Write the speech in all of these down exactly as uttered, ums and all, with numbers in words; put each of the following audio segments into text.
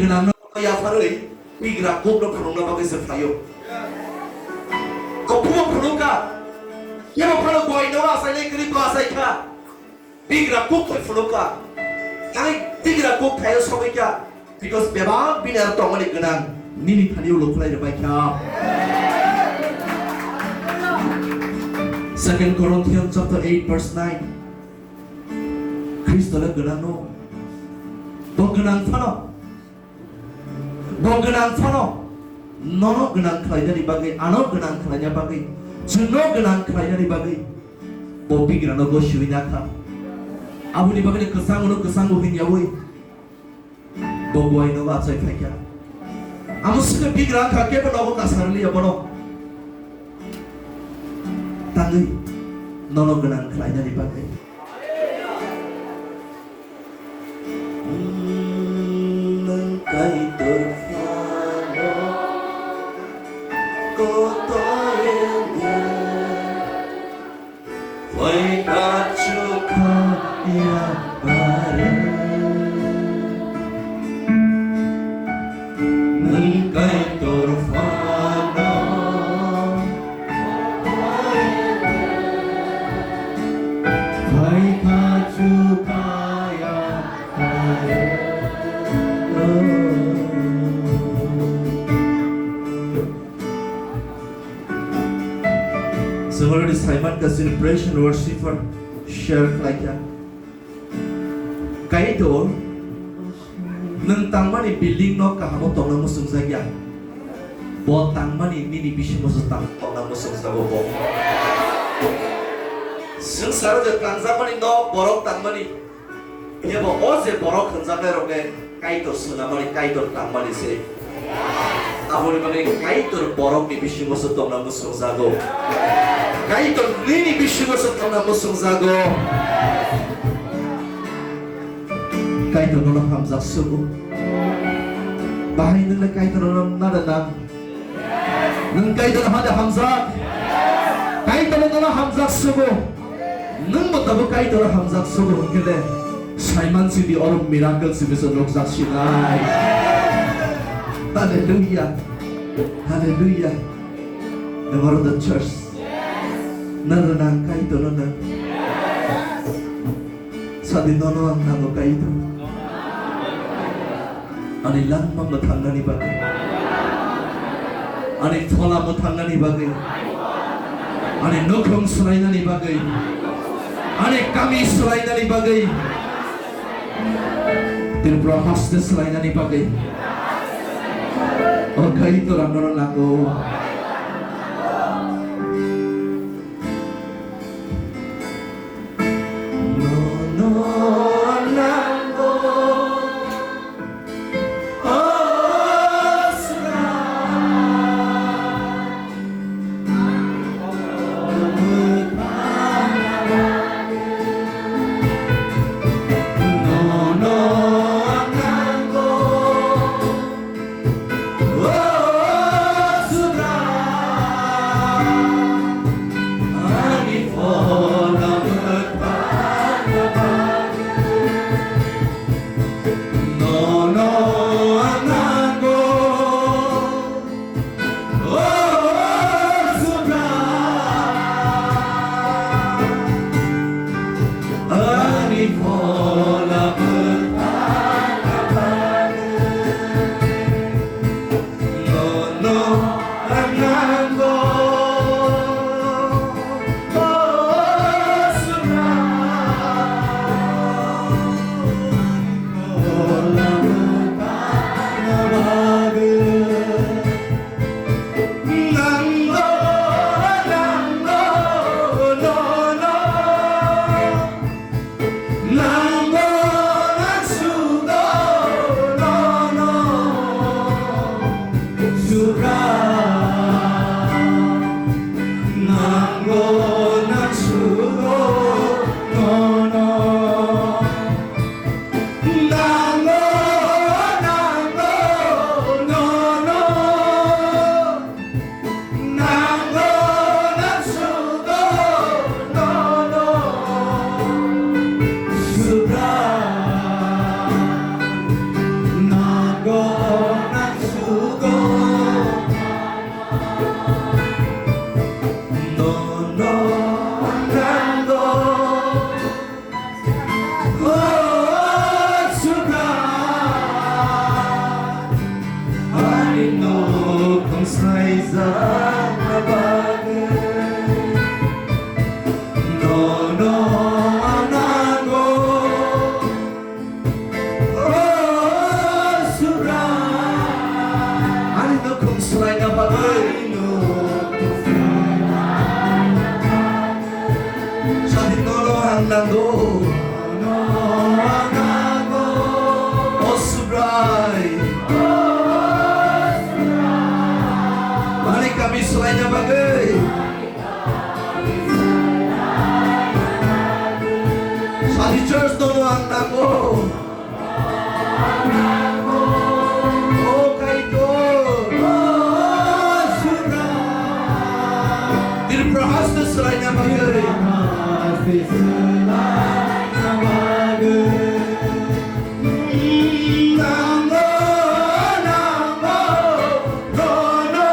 Gwnangno yapharwi bigra kukno phunukna bagwi se phaio. Kophumno phunukha. Kebo phano boino achainai kwrwi bo achai kha. Bigra kuk thai phunukha. Tei bigra kuk thaio sogwi kha. Because bebak bini aro tongmani gwnang nini thani ulo khwlai rwbai kha. Second Corinthians chapter eight verse nine. Khristo le gwnang no. Bo gwnang phano. Bo gwnang phano. Nono gwnang khlainani bagwi, ano gwnang khlaina bagwi, chwngno gwnang khlainani bagwi. Bo bigrano gosiwi nakha. Aboni bagwi kwchang ulo kwchang bo hinyawi. Bo buai nogo achai phaikha. Amo swkhe bigra wngkha kebo nogo kasarliya bono. Tangwi nono gwnang khlainani bagwi. Nwng Kaitor phano kotoyangwi. Wai kachuka ya bare. Nwng Kaitor phano. Wai kachuka ya bare. Chwng already Simon Kasin praise and worship for share khlaikha. Kaitor, nwng tangmani building no kahamo tongna muchungjakya. Bo tangmani nini bisingo se tang tongna muchungjago bo. Swng saro je tangjakmani no borok tangmani. Phiya bo o je borok hwnjaknairokne Kaitor swnamani, Kaitor tangmani se. Aboni bagwi Kaitor borokni bisingo se tongna muchungjago. Kaitor nini bisingo se tongna muchungjago. Kaitor nono hamjak sugo. Bahai nwngno Kaitor nono nada nang. Nwng Kaitor hade hamjak. Kaitor nono hamjak sugo. Nwng bo tabuk Kaitor hamjak sugo hwnkhe le. Saiman sidi oro miracle sibisa nukjak sinai. Hallelujah. Hallelujah. Nwng oro the church. Nwng rwnang Kaitor no nwng. Sadi nono ang nango Kaitor. Ani langma mwthangnani bagwi. Ani phola mwthangnani bagwi. Ani nukhung swlainani bagwi. Ani kami swlainani bagwi. Tripura haste swlainani bagwi. O Kaitor ang nono nango. Swlaina bagwi. Sadi nono ang nango. O Subrai. Ani kami swlaina bagwi. Sadi church nono ang nango. O Kaitor, o Subrai. Tripura haste swlaina bagwi. Nango, nango, nono.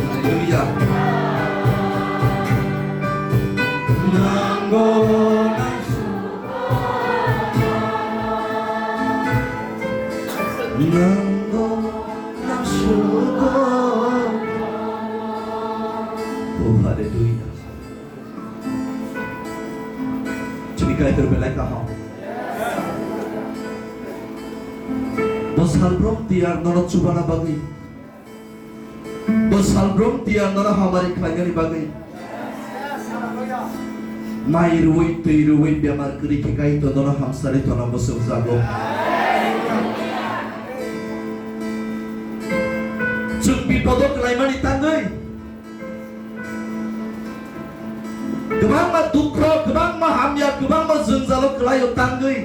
Hallelujah. Nango nang sugo. Nango nang sugo. Oh, hallelujah. Chini Kaitor belai kaham. Bo salbrum tiyar nono chubana bagwi. Bo salbrum tiyar nono hamari khlainani bagwi. Mai rwui, twi rwui, bemar kwrwi khe Kaitor nono hamsari tongna muchungjago. Chwng bipodo kwlaimani tangwi. Kwbangma dukho, kwbangma hamya, kwbangma jwngjalo kwlaio tangwi.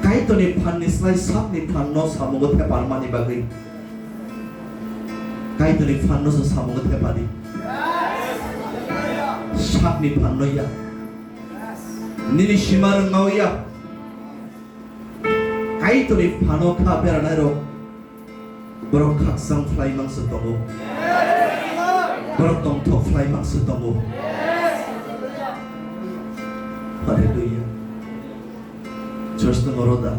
Kaitorni phanni slai sakni phanno samungo theparmani bagwi. Kaitorni phanno se samungo thepadi. Sakni phanno ya. Nini sima rwngmao ya. Kaitorni phano kha beranairok. Borok khakchang phlai mangsa tongo. Borok tongthok phlai mangsa tongo. Hallelujah. Church no oro da.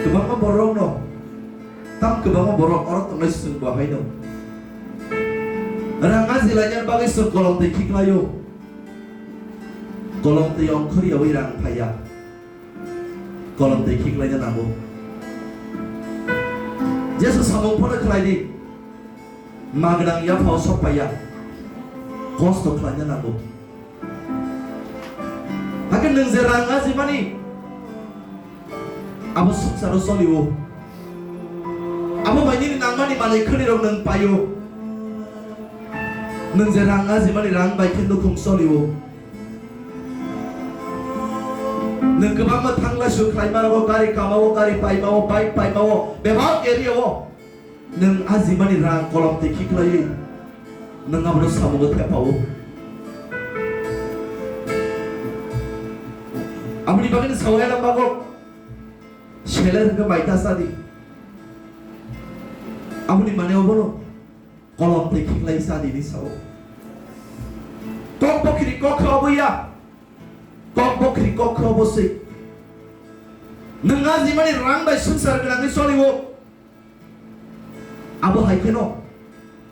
Kwbangma borok no, tam kwbangma borok oro tongnai chwng bo haino. Rang ajilaina bagwi chwng kolom twi khiklaio. Kolom twi ongkhor yawi rang phaiya. Kolom twi khiklaina nango. Jesu samung phano khlai di. Magwnang yaphao sok paiya. Kosto khlaina nango. Hakhe nwng je rang ajimani, abo swngcharo cholio. Abo bai nini nangmani manwi khwnirok nwng paio. Nwng je rang ajimani, rang bai khe nukhung cholio. Nwng kwbangma thanglai su khlaimano, gari kamao, gari paimao, bike paimao, bebak area o. Nwng ajimani rang kolom twi khiklaiwi nwng abono samungo thepao. Aboni bagwino sao ela mago, seler hwnkhe mai ta cha di. Aboni mane obono kolom twi khiklai cha di hinwi sao. Kok bokhri kok khe obo ya. Kok bokhri kok khe obo se. Nwng ajimani rang bai swngchar gwnangwi cholio. Abo hai kheno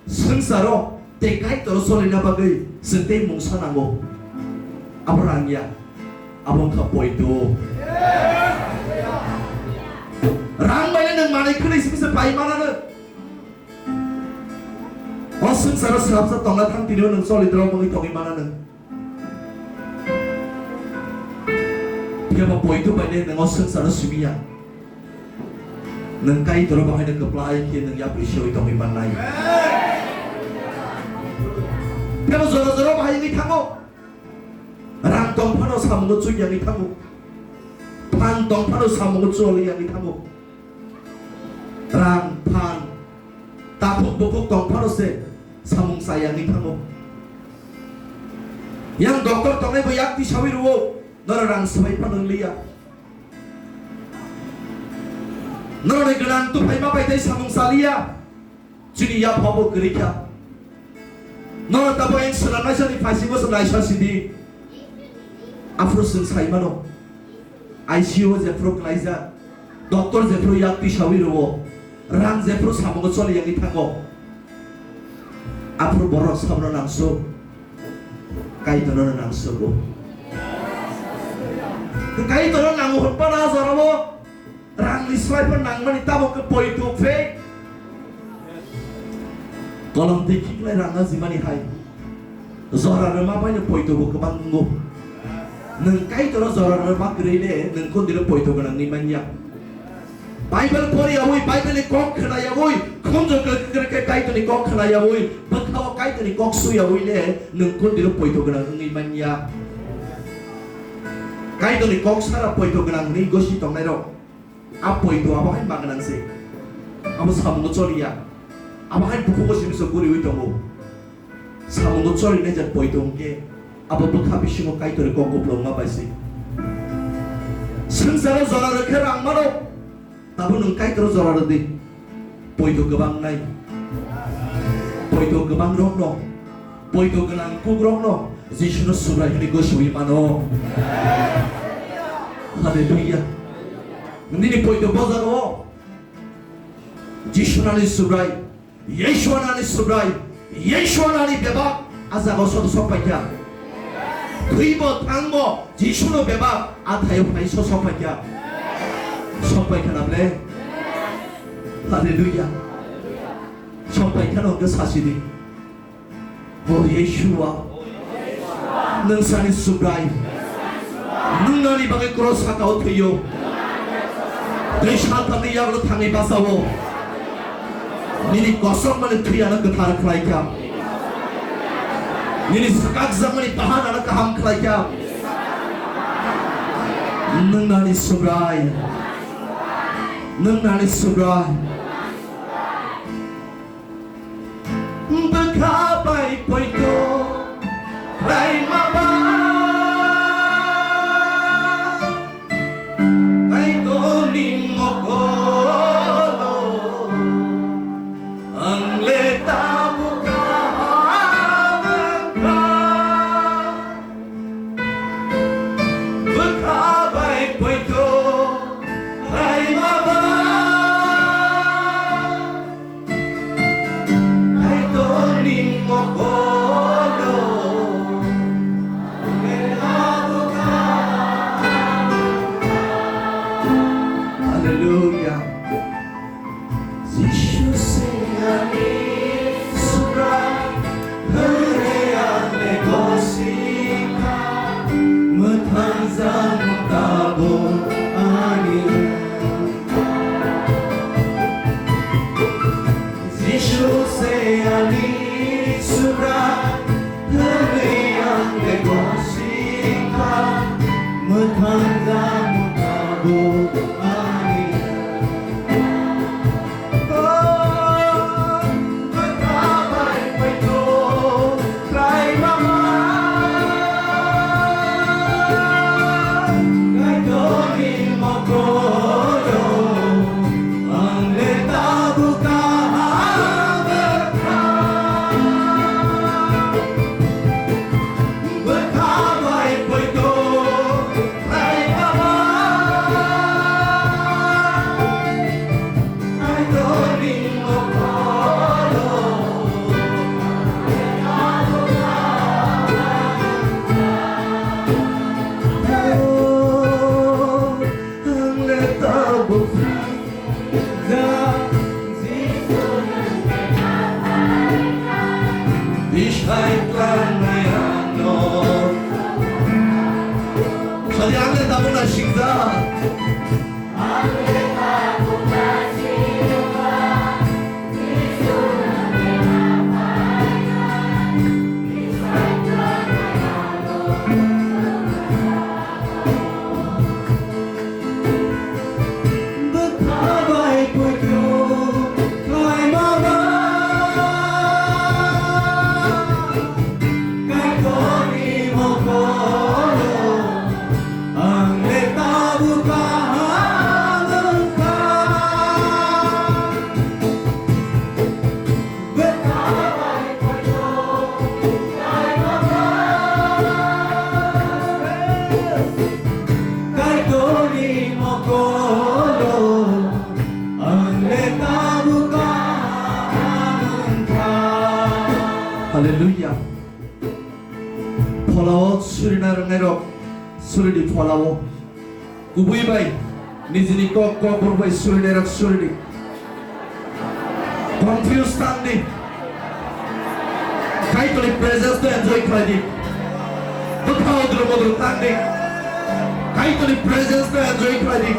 swngcharo tei Kaitor cholina bagwi chwng tei mungsa nango. Abo rang ya, abo wngkha poito. Rang bai nwng manwi khwnwi simi se pai manano. O swngcharo swrapsa tongna thang tini o nwng cholidrok wngwi tongwi manano. Phiya ba poito bai le nwng o swngcharo simi ya. Nwng Kaitor o bahaino kwplai khe nwng yapri sewi tongwi mannai. Phiya ba jora jora bahai wngwi thango. Rang tong phano samungo chuk yangwi thango. Phan tong phano samungo choli yangwi thango. Rang, phan, takhuk bukhuk tong phano se samung cha yangwi thango. Yang doctor tongnai bo yak tisawi rwo. Norok rang swbai phano liya. Norokni gwnang tubuphaima bai tei samung chaliya. Chini yapha bo kwrwi kha. Norok tabuk ang swnamnaisani phaisingbo se naisa sidi. Aphuru chwng sai mano. I C U o jephuru klaijak, doctor jephuru yak tisawi rwo, rang jephuru samungo choli yagwi thango, aphuru borok sabono nangsuk, Kaitorno nangsukgo. Kaitorno nango hwnba na jorabo rangni swlaibo nangmani tabuk khe poito phe. Kolom twi khiklai rang ajimani hai. Jora rwma bai no poito bo kwbang wngo. Nwng Kaitorno jora rwma kwrwi le nwng kundilo poito gwnang wngwi manya. Bible pori yawi, Bible ni kok khna yawi, khunju kwrwk kwrwk khe Kaitorni kok khna yawi, bwkhao Kaitorni kok su yawi le nwng kundilo poito gwnang wngwi manya. Kaitorni kok sara poito gwnang hwnwi gosi tongnairok. A poito abo hai ma gwnang se. Abo samungo choliya. Abo hai bukhukgo simi se guriwi tongo. Samungo cholinai je poito hwnkhe abo bwkha bisingo Kaitorni kok kupulung ma bai se. Swngcharo jora rwkhe rang mano. Tabuk nwng Kaitorno jora rwdi. Poito kwbang nai. Poito kwbang rokno. Poito gwnang kukrokno Jisuno Subrai hwnwi gosiwi mano. Hallelujah. Nini poito bojaro Jisu nani Subrai, Yeshua nani Subrai, Yeshua nani bebak a jagao sodo sok paikha. Thwibo thangbo Jisuno bebak a thaio phai so sok paikha. Sok paikha na ble? Hallelujah. Sok paikha no hwnkhe sasidi. O Yeshua, nwng sani Subrai, nwng nani bagwi cross sakao thwiyo. Tei saltamni yagulo thangwi bachao. Nini kosokmani thwi ano kwthar khlaikha. Nini swkakjakmani bahan ano kaham khlaikha. Nwng nani Subrai. Nwng nani Subrai. Bwkha bai poito khlaima ba, Kaitorni mokolo ang le tabuk kaham wngkha. Bwkha bai poito khlaima ba, Kaitorni mokolo. Hallelujah. Jisu se ani Subrai, hwnwi ang le gosikha, mwthangjakmung tabuk ani. Jisu se ani Subrai, hwnwi ang le gosikha, mwthangjakmung tabuk ani. Sadi ang le tabuk na singja. Surina rwngnairok suridi pholao. Kubui bai nijini kok kok borok bai surinairok suridi. Confuse tangdi. Kaitorni presence no enjoy khlaidi. Bwkha odro modro tangdi. Kaitorni presence no enjoy khlaidi.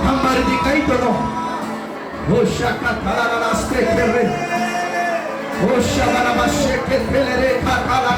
Hamari di Kaitorno. Hoshaka talarana stekere. Hoshabana masheke pelere katala